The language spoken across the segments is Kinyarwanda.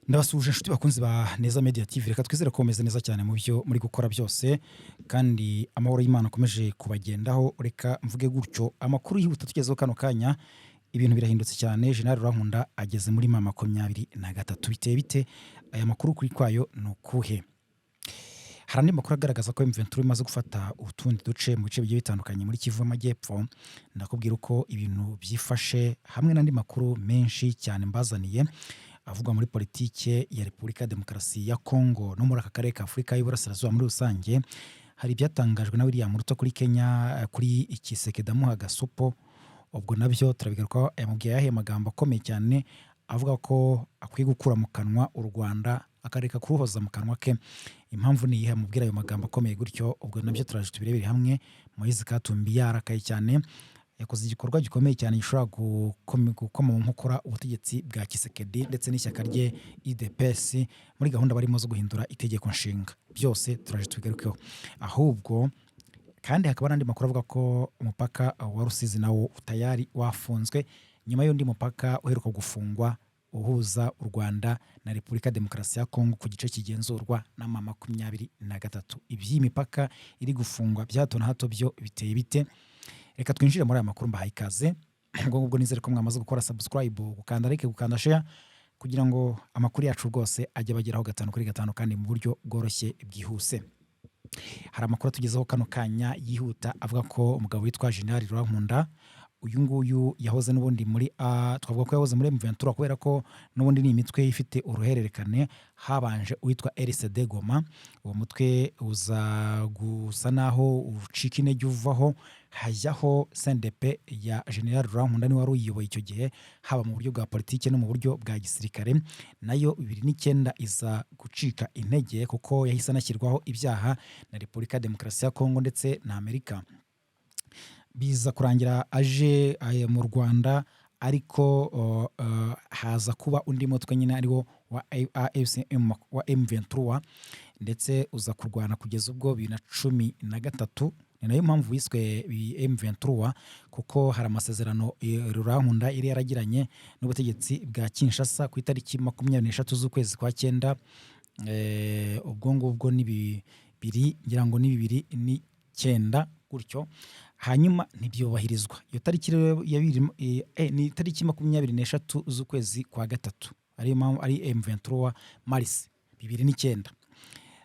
Ndabasuhuje inshuti bakunzi ba Neza Media TV. Reka twizere ko mumeze neza cyane mu byo muri gukora byose, kandi amahoro y'Imana akomeje kubagendaho. Reka mvuge gutyo, amakuru yihuta tugezeho kano kanya, ibintu birahindutse cyane. General Rurankunda ageze muri M23. Biteye bite? Aya makuru kuri kwayo ni ukuhe? Hari andi makuru agaragaza ko M23 imaze gufata utundi duce mu bice bigiye bitandukanye muri Kivu y'Amajyepfo. Ndakubwira uko ibintu byifashe hamwe n'andi makuru menshi cyane mbazaniye avugwa muri politike ya Repubulika ya Demokarasi ya Kongo no muri aka karere ka Afurika y'Iburasirazuba muri rusange. Hari ibyatangajwe na William Ruto kuri Kenya, kuri Tshisekedi amuha gasopo, ubwo nabyo turabigarukaho. Yamubwiye ayahe magambo akomeye cyane avuga ko akwiye gukura mu kanwa u Rwanda, akareka kuruhoza mu kanwa ke? Impamvu ni iyihe amubwira ayo magambo akomeye gutyo? Ubwo nabyo turaje tubirebere hamwe. Moise Katumbi yarakaye cyane, yakoze igikorwa gikomeye cyane gishobora gukoma mu nkokora ubutegetsi bwa Tshisekedi ndetse n'ishyaka rye UDPS muri gahunda barimo zo guhindura itegeko nshinga. Byose turaje tubigarukeho. Ahubwo kandi hakaba n'andi makuru avuga ko umupaka wa Rusizi nawo tayari wafunzwe, nyuma y'undi mupaka uheruka gufungwa uhuza u Rwanda na Repubulika ya Demokarasi ya Kongo ku gice kigenzurwa na M23. Iby'iyi mipaka iri gufungwa bya hato na hato byo biteye bite? Reka twinjire muri aya makuru. Mbahaye ikaze. Ubwo ngubwo nizere ko mwamaze gukora subscribe, gukanda like, gukanda share, kugira ngo amakuru yacu rwose ajye abageraho gatanu kuri gatanu kandi mu buryo bworoshye, bwihuse. Hari amakuru atugezeho kano kanya yihuta avuga ko umugabo witwa General Rurankunda, uyu nguyu yahoze n'ubundi muri A, twavuga ko yahoze muri M23, kubera ko n'ubundi ni imitwe ifite uruhererekane. Habanje uwitwa RCD Goma, uwo mutwe uza gusa naho ucika intege uvaho, hajyaho CNDP ya General Rurankunda, niwe wari uyiyoboye icyo gihe, haba mu buryo bwa politiki no mu buryo bwa gisirikare. Nayo 2009 iza gucika intege kuko yahise anashyirwaho ibyaha na Repubulika ya Demokarasi ya Kongo ndetse na Amerika. Biza kurangira aje mu Rwanda, ariko haza kuba undi mutwe nyine ariwo wa AFC/M wa M23, ndetse uza kurwana kugeza ubwo 2013. Ni nayo mpamvu wiswe M23, kuko hari amasezerano Rurankunda yari yaragiranye n'ubutegetsi bwa Kinshasa ku itariki 23 z'ukwezi kwa cyenda, ubwo ngubwo ni bibiri, ngira ngo ni 2009 gutyo, hanyuma ntibyubahirizwa. Iyo tariki rero ya bibiri, ni itariki 23 z'ukwezi kwa gatatu, ariyo mpamvu ari M23 mars 2009.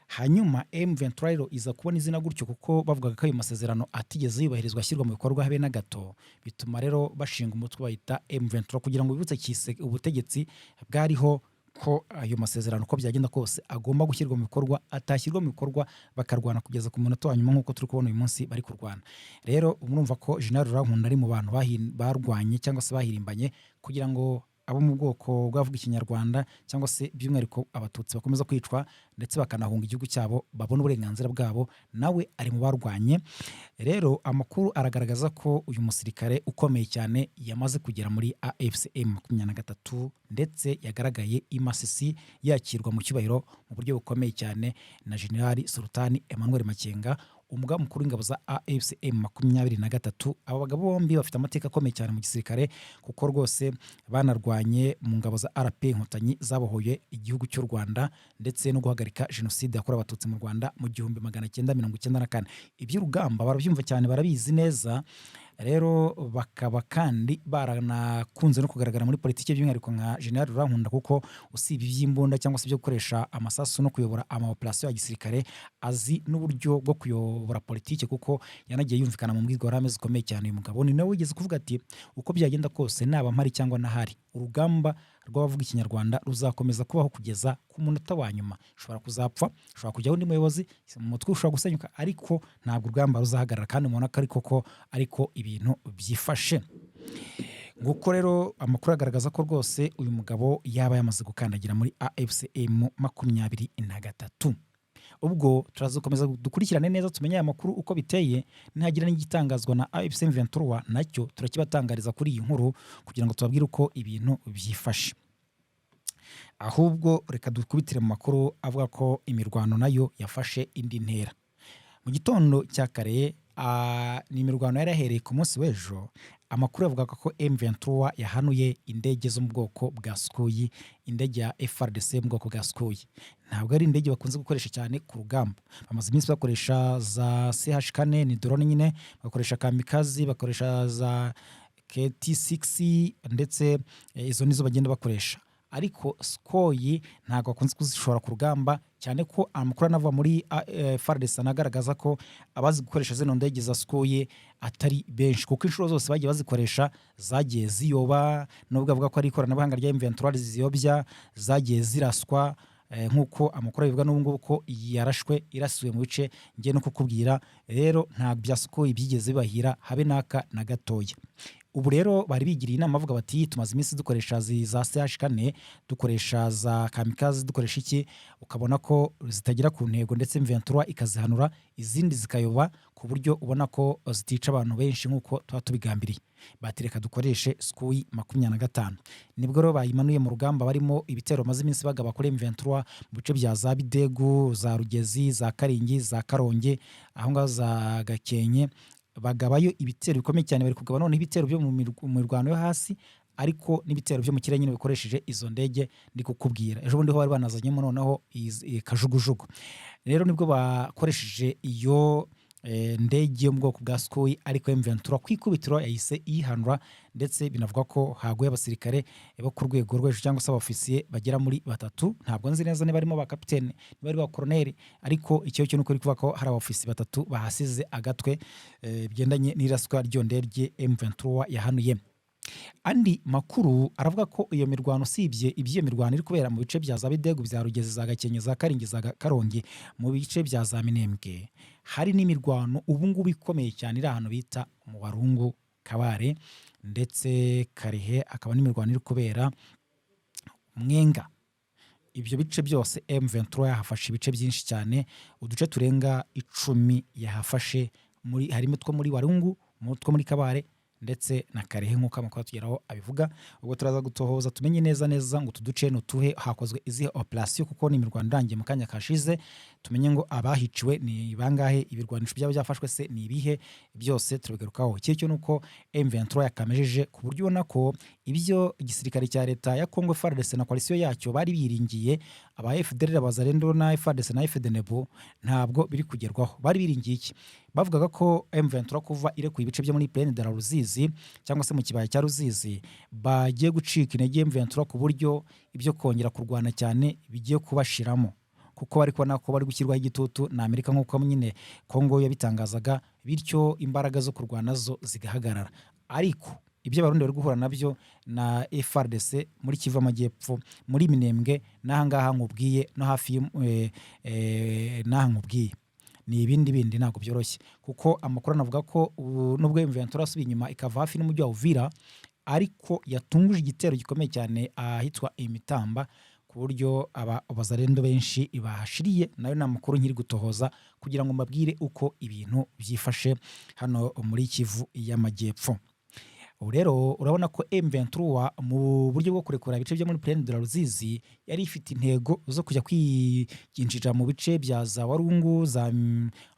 Hanyuma M23 rero iza kubona izina gutyo kuko bavugaga ko ayo masezerano atigeze yubahirizwa, ashyirwa mu bikorwa habe na gato. Bituma rero bashinga umutwe bayita M23 kugira ngo bibutse ubutegetsi bwariho ko ayo masezerano uko byagenda kose agomba gushyirwa mu bikorwa, atashyirwa mu bikorwa bakarwana kugeza ku munota wa nyuma, nk'uko turi kubona uyu munsi bari kurwana. Rero murumva ko General Rurankunda ari mu bantu barwanye cyangwa se bahirimbanye kugira ngo abo mu bwoko bw'abavuga Ikinyarwanda, cyangwa se by'umwihariko Abatutsi bakomeza kwicwa ndetse bakanahunga igihugu cyabo, babona uburenganzira bwabo. Nawe ari mu barwanye. Rero amakuru aragaragaza ko uyu musirikare ukomeye cyane yamaze kugera muri AFC M23, ndetse yagaragaye i Masisi yakirwa mu cyubahiro mu buryo bukomeye cyane na General Sultani Emmanuel Makenga, umugaba mukuru w'ingabo za AFC M23. Aba bagabo bombi bafite amateka akomeye cyane mu gisirikare, kuko rwose banarwanye mu ngabo za RP Inkotanyi zabohoye igihugu cy'u Rwanda ndetse no guhagarika jenoside yakorewe Abatutsi mu Rwanda mu 1994. Iby'urugamba barabyumva cyane, barabizi neza. Rero bakaba kandi baranakunze no kugaragara muri politiki, by'umwihariko nka General Rurankunda, kuko usibye iby'imbunda cyangwa se ibyo gukoresha amasasu no kuyobora ama operation ya gisirikare, azi n'uburyo bwo kuyobora politiki, kuko yanagiye yumvikana mu mbwirwaruhame zikomeye cyane. Uyu mugabo ni nawe wigeze kuvuga ati: "Uko byagenda kose, naba mpari cyangwa ntahari, urugamba rw'abavuga Ikinyarwanda ruzakomeza kubaho kugeza ku munota wa nyuma. Ushobora kuzapfa, ushobora kujyaho undi muyobozi, umutwe ushobora gusenyuka, ariko ntabwo urugamba ruzahagarara." Kandi mubona ko ariko ko ariko ibintu byifashe. Nguko rero amakuru agaragaza ko rwose uyu mugabo yaba yamaze gukandagira muri AFC M23. Ubwo turazakomeza dukurikirane neza, tumenye aya makuru uko biteye. Nihagira n'igitangazwa na AFC M23, nacyo turakibatangariza kuri iyi nkuru kugira ngo tubabwire uko ibintu byifashe. Ahubwo reka dukubitire mu makuru avuga ko imirwano nayo yafashe indi ntera mu gitondo cya kare. Ni imirwano yari yahereye ku munsi w'ejo. Amakuru yavugaga ko M23 yahanuye indege zo mu bwoko bwa Sukhoi, indege ya FARDC mu bwoko bwa Sukhoi. Ntabwo ari indege bakunze gukoresha cyane ku rugamba. Bamaze iminsi bakoresha za CH4, ni drone nyine, bakoresha kamikazi, bakoresha za KT6, ndetse izo nizo bagenda bakoresha. Ariko Sukhoi ntabwo bakunze kuzishora ku rugamba cyane, ko amakuru anava muri FARDC anagaragaza ko abazi gukoresha zino ndege za Sukhoi atari benshi, kuko inshuro zose bagiye bazikoresha zagiye ziyoba, nubwo avuga ko ari ikoranabuhanga rya M23 ziyobya, zagiye ziraswa, nk'uko amakuru abivuga n'ubu ngubu ko yarashwe, irasiwe mu bice ngiye no kukubwira. Rero ntabwo bya Sukhoi byigeze bibahira habe n'aka na gatoya. Ubu rero bari bigiriye inama, bavuga bati: "Tumaze iminsi dukoresha za CH4, dukoresha za kamikazi, dukoresha iki, ukabona ko zitagera ku ntego, ndetse M23 ikazihanura, izindi zikayoba, ku buryo ubona ko zitica abantu benshi nk'uko tuba tubigambiriye." Bati: "Reka dukoreshe Sukhoi 25." Nibwo rero bayimanuye mu rugamba, barimo ibitero bamaze iminsi bagaba kuri M23 mu bice bya za Bidegu, za Rugezi, za Karingi, za Karongi, aho ngaho za Gakenke, bagabayo ibitero bikomeye cyane. Bari kugaba noneho ibitero byo mu mirwano yo hasi, ariko n'ibitero byo mu kirere nyine bikoresheje izo ndege ndi kukubwira. Ejo bundi ho bari banazanyemo noneho kajugujugu. Rero nibwo bakoresheje iyo ndege yo mu bwoko bwa Sukhoi, ariko M23 ku ikubitiro yahise iyihanura, ndetse binavuga ko haguye abasirikare bo ku rwego rwo hejuru cyangwa se abofisiye bagera muri batatu. Ntabwo nzi neza niba harimo ba kapitene, niba ari ba koroneri, ariko icyo cyo nuko uri kuvuga ko hari abofisiye batatu bahasize agatwe, bigendanye n'iraswa ry'iyo ndege M23 yahanuye. Andi makuru aravuga ko iyo mirwano, usibye iby'iyo mirwano iri kubera mu bice bya za Bidegu, bya Rugezi, za Gakenke, za Karingi, za Karongi, mu bice bya za Minembwe, hari n'imirwano ubu ngubu ikomeye cyane iri ahantu bita mu Warungu, Kabare ndetse Karehe, akaba n'imirwano iri kubera Mwenga. Ibyo bice byose M23 yahafashe ibice byinshi cyane, uduce turenga 10 yahafashe, muri harimo utwo muri Warungu, mu two muri Kabare ndetse na Karehe, nk'uko amakuru atugeraho abivuga. Ubwo turaza gutohoza tumenye neza neza ngo utu duce ni utuhe, hakozwe izihe operasiyo, kuko ni imirwano irangiye mu kanya kashize. Tumenye ngo abahiciwe ni bangahe, ibirwanisho byaba byafashwe se ni ibihe, byose turabigarukaho. Ikindi cyo ni uko M23 yakamejeje, ku buryo ubona ko ibyo igisirikare cya leta ya Congo FARDC na coalition yacyo bari biringiye, aba FDLR, Abazalendo na FARDC na FDNB, ntabwo biri kugerwaho. Bari biringiye iki? Bavugaga ko M23 kuva irekuye ibice byo muri Plaine de la Ruzizi cyangwa se mu kibaya cya Ruzizi, bagiye gucika intege M23, ku buryo ibyo kongera kurwana cyane bigiye kubashiramo, kuko bari kubona ko bari gushyirwaho igitutu na Amerika, nk'uko nyine Kongo yabitangazaga, bityo imbaraga zo kurwana zo zigahagarara. Ariko ibyo Abarundi bari guhura nabyo na FARDC muri Kivu Amajyepfo, muri Minembwe n'aha ngaha nkubwiye, no hafi n'aha nkubwiye, ni ibindi bindi, ntabwo byoroshye, kuko amakuru anavuga ko ubu nubwo M23 asubiye inyuma ikava hafi n'umujyi wa Uvira, ariko yatunguje igitero gikomeye cyane ahitwa Imitamba, ku buryo aba Abazalendo benshi bahashiriye. Nayo ni amakuru nkiri gutohoza kugira ngo mbabwire uko ibintu byifashe hano muri Kivu y'Amajyepfo. Ubu rero urabona ko M23 mu buryo bwo kurekura ibice byo muri Plaine de la Ruzizi yari ifite intego zo kujya kwinjira mu bice bya za Warungu, za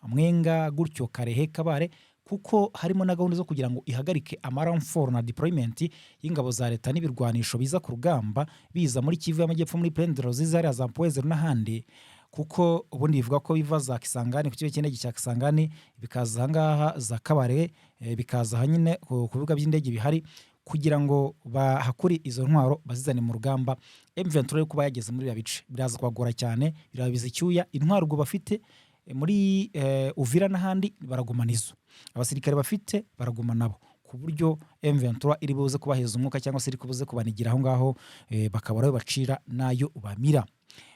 Mwenga gutyo, Karehe, Kabare, kuko harimo na gahunda zo kugira ngo ihagarike ama renfort na deployment y'ingabo za leta n'ibirwanisho biza ku rugamba, biza muri Kivu y'Amajyepfo, muri Plaine de la Ruzizi, hariya za Mpwezero n'ahandi, kuko ubundi bivuga ko biva za Kisangani, ku kibuga cy'indege cya Kisangani, bikaza ahangaha za Kabare, bikaza aha nyine ku bibuga by'indege bihari, kugira ngo bahakure izo ntwaro bazizane mu rugamba. M23 yo kuba yageze muri biriya bice biraza kubagora cyane, birabiza icyuya. Intwaro ubwo bafite muri Uvira n'ahandi baragumana izo, abasirikare bafite baraguma nabo, ku buryo M23 iri buze kubaheza umwuka cyangwa se iri buze kubanigira aho ngaho, bakabura ayo bacira n'ayo bamira.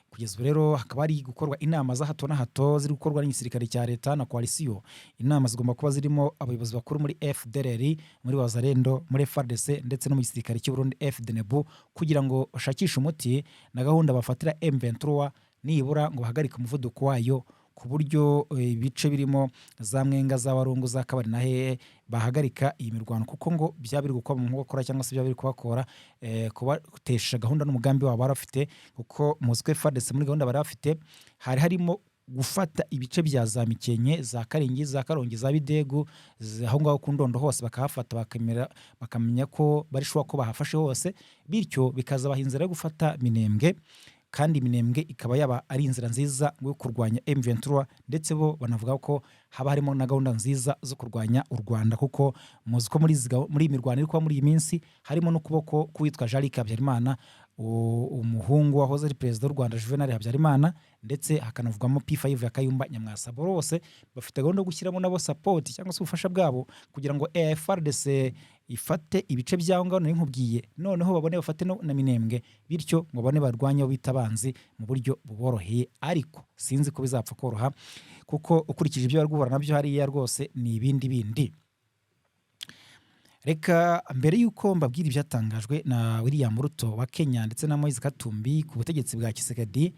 Kugeza ubu rero hakaba hari gukorwa inama za hato na hato ziri gukorwa n'igisirikare cya leta na coalition. Inama zigomba kuba zirimo abayobozi bakuru muri FDLR, muri Wazalendo, muri FARDC ndetse no mu gisirikare cy'u Burundi FDNB, kugira ngo bashakishe umuti na gahunda bafatira M23, nibura ngo bahagarike umuvuduko wayo, ku buryo ibice birimo za Mwenga, za Warungu, za Kabari na hehe bahagarika iyi mirwano, kuko ngo byaba biri gukora mu nkokora cyangwa se byaba biri kubakora, kubatesha gahunda n'umugambi wabo bari bafite, kuko muzi ko FARDC muri gahunda bari bafite hari harimo Gufata ibice bya za Mikenke, za Karingi, za Karongi, za Bidegu, aho ngaho ku Ndondo hose bakahafata, bakemera, bakamenya ko bari sure ko bahafashe hose, bityo bikazabaha inzira yo gufata Minembwe, kandi Minembwe ikaba yaba ari inzira nziza yo kurwanya M23. Ndetse bo banavuga ko haba harimo na gahunda nziza zo kurwanya u Rwanda, kuko muzi ko muri iyi mirwano iri kuba muri iyi minsi harimo n'ukuboko k'uwitwa Jean Luc Habyarimana, umuhungu wahoze ari perezida w'u Rwanda Juvenal Habyarimana, ndetse hakanavugwamo P5 ya Kayumba Nyamwasa. Bo bose bafite gahunda yo gushyiramo nabo support cyangwa se ubufasha bwabo kugira ngo FARDC ifate ibice by'aho ngaho nari nkubwiye, noneho babone bafate no na Minembwe, bityo ngo babone barwanye abo bita abanzi mu buryo buboroheye. Ariko sinzi ko bizapfa koroha, kuko ukurikije ibyo bari guhura nabyo hariya rwose ni ibindi bindi. Reka mbere y'uko mbabwira ibyatangajwe na William Ruto wa Kenya ndetse na Moise Katumbi ku butegetsi bwa Tshisekedi,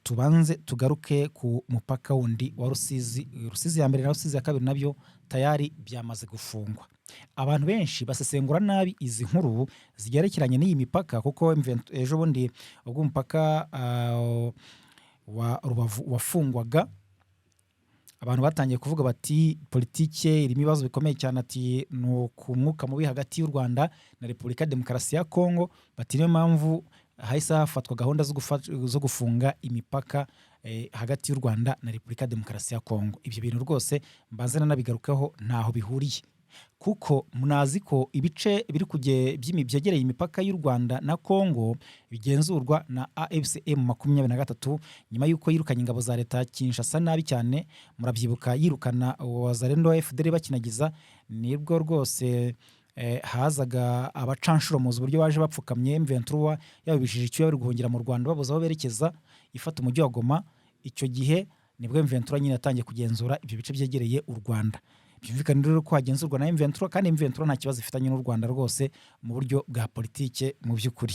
tubanze tugaruke ku mupaka wundi wa Rusizi. Rusizi ya mbere na Rusizi ya kabiri nabyo tayari byamaze gufungwa. Abantu benshi basesengura nabi izi nkuru zigerekeranye n'iyi mipaka, kuko ejo bundi ubwo umupaka wa Rubavu wafungwaga, abantu batangiye kuvuga bati politike irimo ibibazo bikomeye cyane, ati ni ku mwuka mubi hagati y'u Rwanda na Repubulika ya Demokarasi ya Kongo, bati niyo mpamvu hahise hafatwa gahunda zo gufunga imipaka hagati y'u Rwanda na Repubulika ya Demokarasi ya Kongo. Ibyo bintu rwose mbanze nanabigarukaho, ntaho bihuriye, kuko munazi ko ibice biri byegereye imipaka y'u Rwanda na Kongo bigenzurwa na AFC M23 nyuma y'uko yirukanye ingabo za leta ya Kinshasa nabi cyane. Murabyibuka yirukana Wazalendo, FDLR bakinagiza, nibwo rwose hazaga abacanshuro, muzi uburyo baje bapfukamye, M23 yabibishije icyuya, bari guhungira mu Rwanda babuze aho berekeza, ifata umujyi wa Goma. Icyo gihe nibwo M23 nyine yatangiye kugenzura ibyo bice byegereye u Rwanda. Byumvikane rero ko hagenzurwa na M23, kandi M23 nta kibazo ifitanye n'u Rwanda rwose mu buryo bwa politike. Mu by'ukuri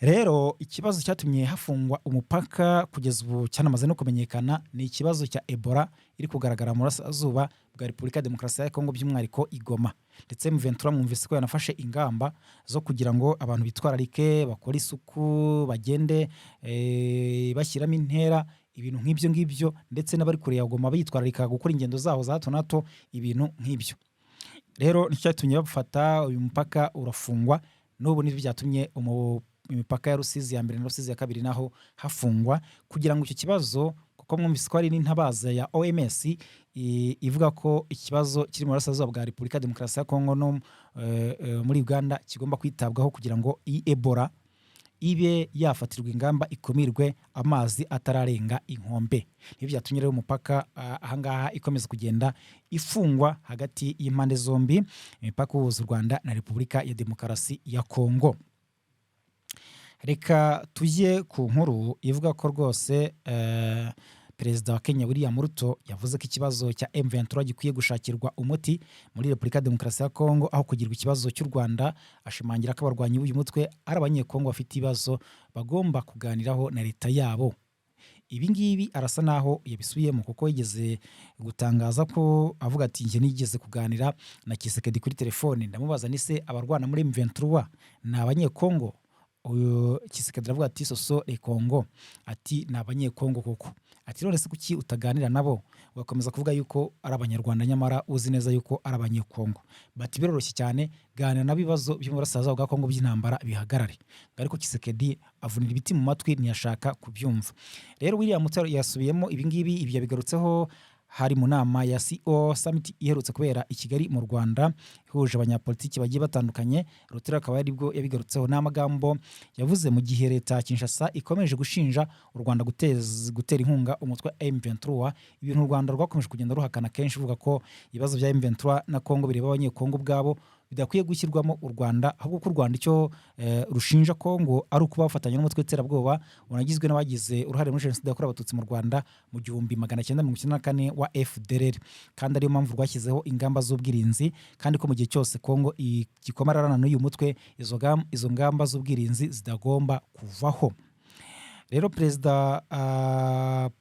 rero, ikibazo cyatumye hafungwa umupaka kugeza ubu cyanamaze no kumenyekana ni ikibazo cya Ebola iri kugaragara mu burasirazuba bwa Repubulika ya Demokarasi ya Kongo, by'umwihariko i Goma. Ndetse M23 mwumvise ko yanafashe ingamba zo kugira ngo abantu bitwararike, bakore isuku, bagende bashyiramo intera, ibintu nk'ibyo ngibyo, ndetse n'abari kure ya Goma bitwararika gukora ingendo zaho za hato na hato, ibintu nk'ibyo. Rero nicyo cyatumye bafata uyu mupaka urafungwa. N'ubu nibyo byatumye imipaka ya Rusizi ya mbere na Rusizi ya kabiri naho hafungwa, kugira ngo icyo kibazo, kuko mwumvise ko hari n'intabaza ya OMS ivuga ko ikibazo kiri mu burasirazuba bwa Repubulika ya Demokarasi ya Kongo no muri Uganda kigomba kwitabwaho, kugira ngo iyi Ebola ibe yafatirwa ingamba, ikumirwe amazi atararenga inkombe. Nibyo byatumye rero umupaka ahangaha ikomeza kugenda ifungwa hagati y'impande zombi, imipaka ihuza u Rwanda na Repubulika ya Demokarasi ya Kongo. Reka tujye ku nkuru ivuga ko rwose perezida wa Kenya William Ruto yavuze ko ikibazo cya M23 gikwiye gushakirwa umuti muri Repubulika ya Demokarasi ya Kongo aho kugirwa ikibazo cy'u Rwanda. Ashimangira ko abarwanyi b'uyu mutwe ari abanyekongo bafite ibibazo bagomba kuganiraho na leta yabo. Ibi ngibi arasa naho yabisubiyemo, kuko yigeze gutangaza ko avuga ati njye nigeze kuganira na Tshisekedi kuri telefone, ndamubaza nise abarwana muri M23 ni abanyekongo? Uyu Tshisekedi aravuga ati ce sont les Congo, ati ni abanyekongo koko. Ati none se kuki utaganira nabo, ugakomeza kuvuga yuko ari abanyarwanda nyamara uzi neza yuko ari abanyekongo? Bati biroroshye cyane, ganira nabo, ibibazo byo mu burasirazuba bwa Kongo by'intambara bihagarare. Ariko Tshisekedi avunira ibiti mu matwi, ntiyashaka kubyumva. Rero William Ruto yasubiyemo ibi ngibi, ibi yabigarutseho hari mu nama ya CEO Summit iherutse kubera i Kigali mu Rwanda, ihuje abanyapolitiki bagiye batandukanye. Ruto akaba aribwo yabigarutseho. Ni amagambo yavuze mu gihe leta ya Kinshasa ikomeje gushinja u Rwanda gutera inkunga umutwe wa M23, ibintu u Rwanda rwakomeje kugenda ruhakana kenshi, ruvuga ko ibibazo bya M23 na Kongo bireba abanyekongo ubwabo, bidakwiye gushyirwamo u Rwanda, ahubwo ko u Rwanda icyo rushinja Kongo ari ukuba bafatanya n'umutwe w'iterabwoba unagizwe n'abagize uruhare muri jenoside yakorewe abatutsi mu Rwanda mu 1994 wa FDLR, kandi ariyo mpamvu rwashyizeho ingamba z'ubwirinzi, kandi ko mu gihe cyose Kongo igikomararana n'uyu mutwe izo ngamba z'ubwirinzi zitagomba kuvaho. Rero perezida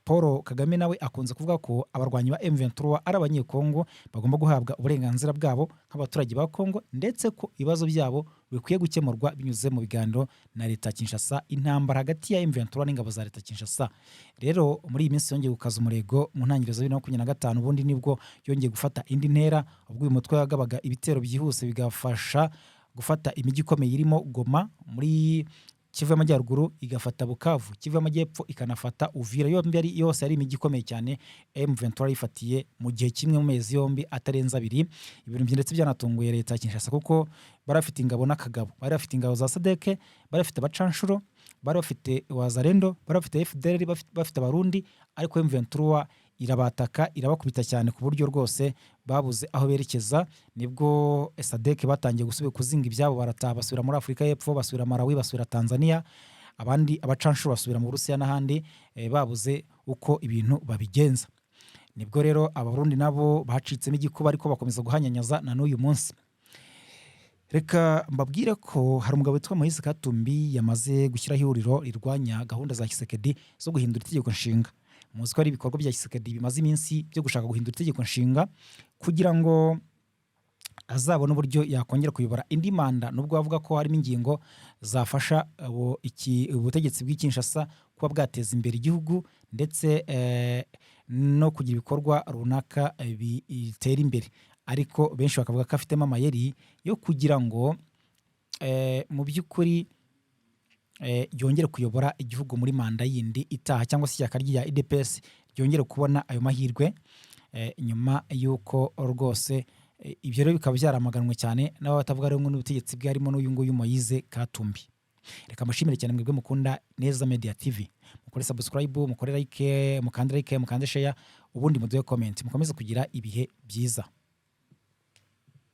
Paul Kagame nawe akunze kuvuga ko abarwanyi ba M23 ari abanyekongo, bagomba guhabwa uburenganzira bwabo nk'abaturage ba Kongo, ndetse ko ibibazo byabo bikwiye gukemurwa binyuze mu biganiro na leta ya Kinshasa. Intambara hagati ya M23 n'ingabo za leta ya Kinshasa rero muri iyi minsi yongeye gukaza umurego. Mu ntangiriro za 2025 ubundi nibwo yongeye gufata indi ntera, ubwo uyu mutwe wagabaga ibitero byihuse bigafasha gufata imijyi ikomeye irimo Goma muri Kivu y'Amajyaruguru, igafata Bukavu, Kivu y'Amajyepfo, ikanafata Uvira. Yombi ari yose ari imijyi ikomeye cyane M23 yifatiye mu gihe kimwe, mu mezi yombi atarenze 2. Ibintu ndetse byanatunguye leta ya Kinshasa, kuko bari bafite ingabo n'akagabo, bari bafite ingabo za SADC, bari bafite abacanshuro, bari bafite Wazalendo, bari bafite FDLR, bafite Abarundi, ariko M23 irabataka, irabakubita cyane ku buryo rwose babuze aho berekeza. Nibwo SADC batangiye gusubira kuzinga ibyabo, barataha, basubira muri Afurika y'Epfo, basubira Malawi, basubira Tanzania, abandi abacanshuro basubira mu Burusiya n'ahandi, babuze uko ibintu babigenza. Nibwo rero Abarundi nabo bacitsemo igikuba, ariko bakomeza guhanyanyaza na n'uyu munsi. Reka mbabwire ko hari umugabo witwa Moise Katumbi yamaze gushyiraho ihuriro rirwanya gahunda za Tshisekedi zo guhindura itegeko nshinga. Muzi ko ari ibikorwa bya Tshisekedi bimaze iminsi byo gushaka guhindura itegeko nshinga kugira ngo azabone uburyo yakongera kuyobora indi manda, nubwo bavuga ko harimo ingingo zafasha ubutegetsi bw'i Kinshasa kuba bwateza imbere igihugu ndetse no kugira ibikorwa runaka bitera imbere, ariko benshi bakavuga ko afitemo amayeri yo kugira ngo mu by'ukuri yongere kuyobora igihugu muri manda yindi itaha, cyangwa se ishyaka rya UDPS ryongere kubona ayo mahirwe, nyuma y'uko rwose ibyo rero bikaba byaramaganwe cyane n'abatavuga rumwe n'ubutegetsi bwe, harimo n'uyu nguyu Moise Katumbi. Reka mbashimire cyane mwebwe mukunda Neza Media TV. Mukore subscribe, mukore like, mukande like, mukande share, ubundi muduhe comment. Mukomeze kugira ibihe byiza.